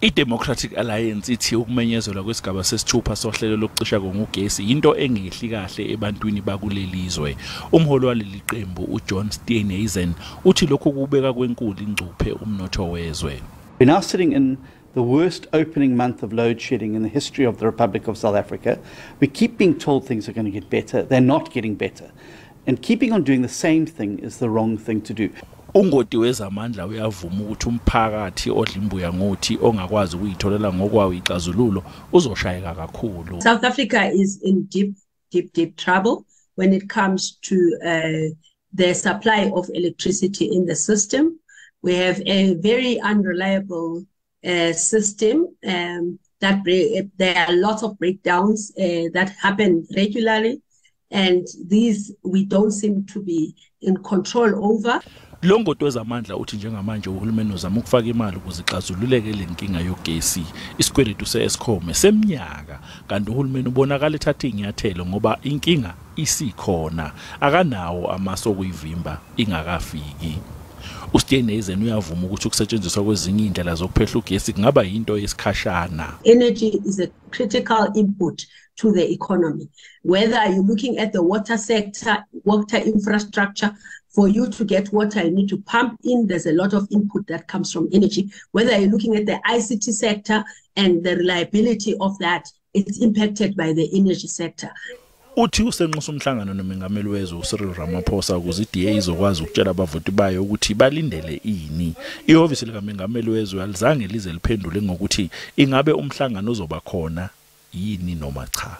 I-Democratic Alliance ithi ukumenyezelwa kwesigaba sesithupha sohlelo lokucisha ngogesi into engehli kahle ebantwini bakulelizwe. Umholi waleli qembu uJohn Steenhuisen uthi lokhu kubeka kwenkulu ingcuphe umnotho wezwe. We're now sitting in the worst opening month of load shedding in the history of the Republic of South Africa. We keep being told things are going to get better. They're not getting better. And keeping on doing the same thing is the wrong thing to do. Ungoti wezamandla uyavuma ukuthi umphakathi odla imbuya ngothi ongakwazi ukuyitholela ngokwawo ixazululo uzoshayeka kakhulu. South Africa is in deep, deep, deep trouble when it comes to the supply of electricity in the system. We have a very unreliable system that there are lots of breakdowns that happen regularly, and these we don't seem to be in control over. Lo ngoti wezamandla uthi njengamanje uhulumeni uzama ukufaka imali ukuze ixazululeke le nkinga yogesi. Isikweletu se-Eskom seminyaka, kanti uhulumeni ubonakala ethatha inyathelo ngoba inkinga isikhona, akanawo amasu okuyivimba ingakafiki. USteenhuisen uyavuma ukuthi ukusetshenziswa kwezinye indlela zokuphehla ugesi kungaba yinto yesikhashana. Energy is a critical input to the economy. Whether you're looking at the water sector, water infrastructure, for you to get water, you need to pump in. There's a lot of input that comes from energy. Whether you're looking at the ICT sector and the reliability of that, it's impacted by the energy sector. Uthi usenxusa umhlangano nomengameli wezwe uCyril Ramaphosa ukuze iDA izokwazi ukutshela abavoti bayo ukuthi balindele ini. Ihhovisi likamengameli wezwe alizange lize liphendule ngokuthi ingabe umhlangano uzoba khona yini noma cha.